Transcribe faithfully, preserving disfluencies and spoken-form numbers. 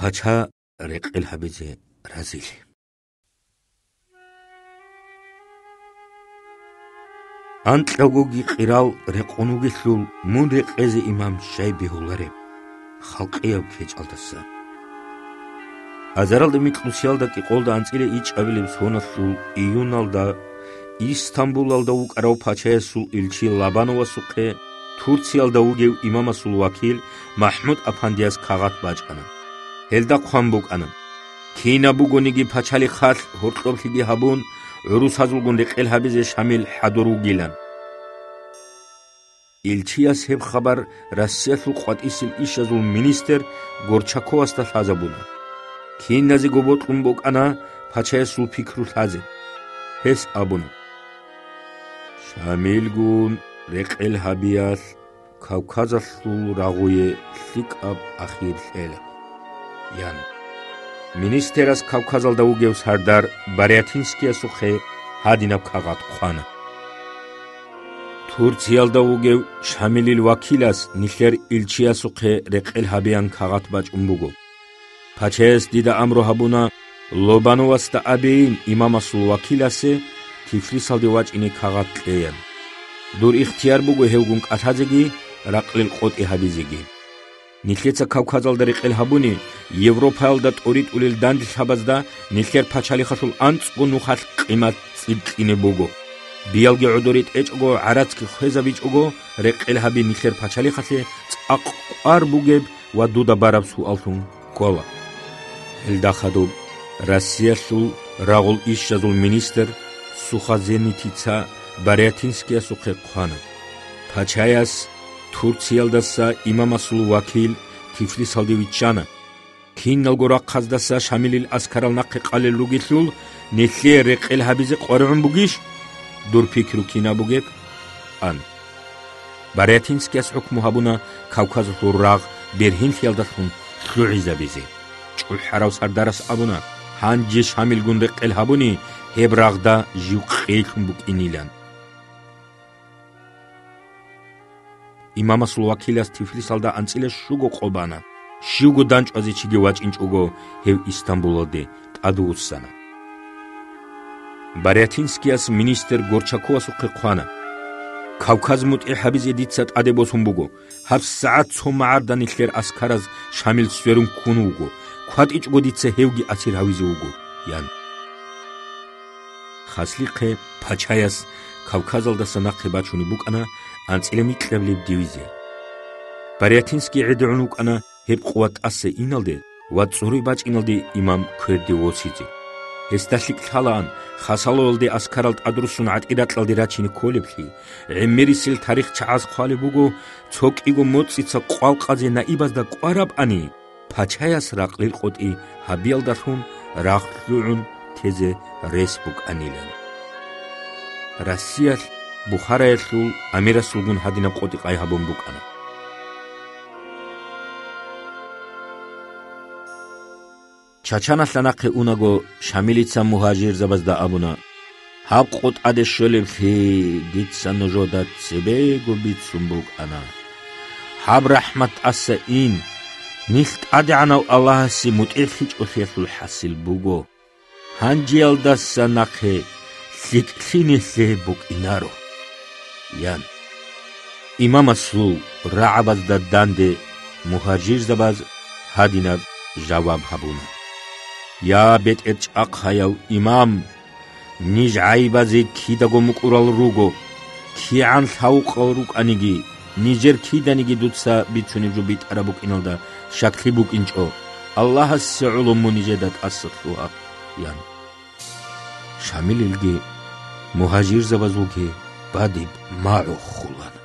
Пача рекъел гьабизе разилъи. Анкьагоги къирал рекъон вугелъул мун рекъезе имам щай бегьулареб, халкъияб кечӀалдаса. Азаралда микьнусиялда кӀикъолда анцӀила ичӀабилеб соналъул июналда Истамбулалда вукӀарав пачаясул илчи Лобановасухъе Турциялда вугев имамасул вакил МахӀмуд-апандияс кагъат бачӀана. Гьелда хъван букӀана: «Кинаб бугониги пачалихъалъ гьоркьоблъиги гьабун, гӀурусазулгун рекъел гьабизе Шамил хӀадур вугилан». Илчияс гьеб хабар Россиялъул къватӀисел ишазул министр Горчаковасда лъазабуна. Киназего бокьун букӀана пачаясул пикру лъазе. Гьес абуна: «Шамилгун рекъел гьабиялъ Кавказалъул рагъуе лъикӀаб ахир лъела», – ян. Министерас Кавказалда вугев сардар Барятинскиясухъе гьадинаб кагъат хъвана: «Турциялда вугев Шамилил вакилас нилъер илчиясухъе рекъел гьабеян кагъат бачӀун буго. Пачаяс дида амру гьабуна Лобановасда абейин имамасул вакиласе Тифлисалде вачӀине кагъат кьеян. Дур ихтияр буго гьевгун кӀалъазеги ракълил къотӀи гьабизеги. Нилъеца Кавказалда рекъел гьабуни, Европаялда тӀоритӀулел данделъабазда нилъер пачалихъалъул анцӀго нухалъ къимат цӀибкьине буго. Биялги гӀодоре тӀечӀого, гӀарацги хвезабичӀого, рекъел гьаби нилъер пачалихъалъе цӀакъ кӀвар бугеб ва дуда бараб суаллъун ккола». Гьелда хадуб Россиялъул рагъул ишазул министр Сухозенитица Барятинскиясухъе хъвана. Пачаяс Турциялдаса имамасул вакил Тифлисалде виччана. Киналго рахъаздаса Шамилил аскарал нахъе къалел ругелъул, нилъее рекъел гьабизе къваригӀун бугищ? Дур пикру кинаб бугеб? – ан. Барятинскияс хӀукму гьабуна Кавказалъул рагъ бергьенлъиялдалъун лъугӀизабизе. ЧӀухӀарав сардарас абуна: «Гьанже Шамилгун рекъел гьабуни, гьеб рагъда жив къейлъун букӀинилан». Имамасул вакилас Тифлисалда анцӀила щуго къо бана, щивго дандчӀвазе чиги вачӀинчӀого, гьев Истамбулалде тӀадвуссана. Барятинскияс министр Горчаковасухъе хъвана: «Кавказ мутӀигӀ гьабизе дица тӀаде босун буго. ГьабсагӀат цо магӀарда нилъер аскараз Шамил сверун ккун вуго. КватӀичӀого дица гьевги асир гьавизе вуго», – ян. Хаслихъе пачаяс Кавказалдаса нахъе бачунеб букӀана анцӀила микьабилеб дивизия. Барятинский гӀедегӀун вукӀана гьеб къуват тӀаса иналде ва цӀуруй бачӀиналде имам кверде восизе. Гьесда лъикӀ лъалаан, Хасалолде аскарал тӀадруссун гӀатӀиракьалде рачине кколеблъи, гӀемерисел тарих чагӀаз хъвалеб буго, цо кӀиго моцӀица къвалкъазе наибазда кӀварабани, пачаяс ракълил къотӀи гьабиялдалъун рагъ лъугӀун тезе рес букӀанилан. Россиялъ Бухараялъул амирасулгун гьадинаб къотӀи къай гьабун букӀана. Чачаналъа нахъе унаго, Шамилица мугьажирзабазда абуна: «Гьаб къо тӀаде щолеблъи дица нужеда цебего бицун букӀана. Гьаб рахӀмат тӀаса ин, нилъ ТӀадегӀанав Аллагьасе мутӀигӀлъичӀолъиялъул хӀасил буго. Гьанжеялдаса нахъе лъикӀлъи нилъее букӀинаро», – ян. Имамасул рагӀабазда данде мугьажирзабаз гьадинаб жаваб гьабуна: «Я, бетӀерчӀахъаяв имам, ниж гӀайибазе кидаго мукӀурал руго. КигӀан лъавукъал рукӀаниги, нижер киданиги дуца бицунеб жо битӀараб букӀиналда щаклъи букӀинчӀо. Аллагьасе гӀоло мун нижеда тӀаса лъугьа», – ян. Шамилилги мугьажирзабазулги бадиб магӀу хулана.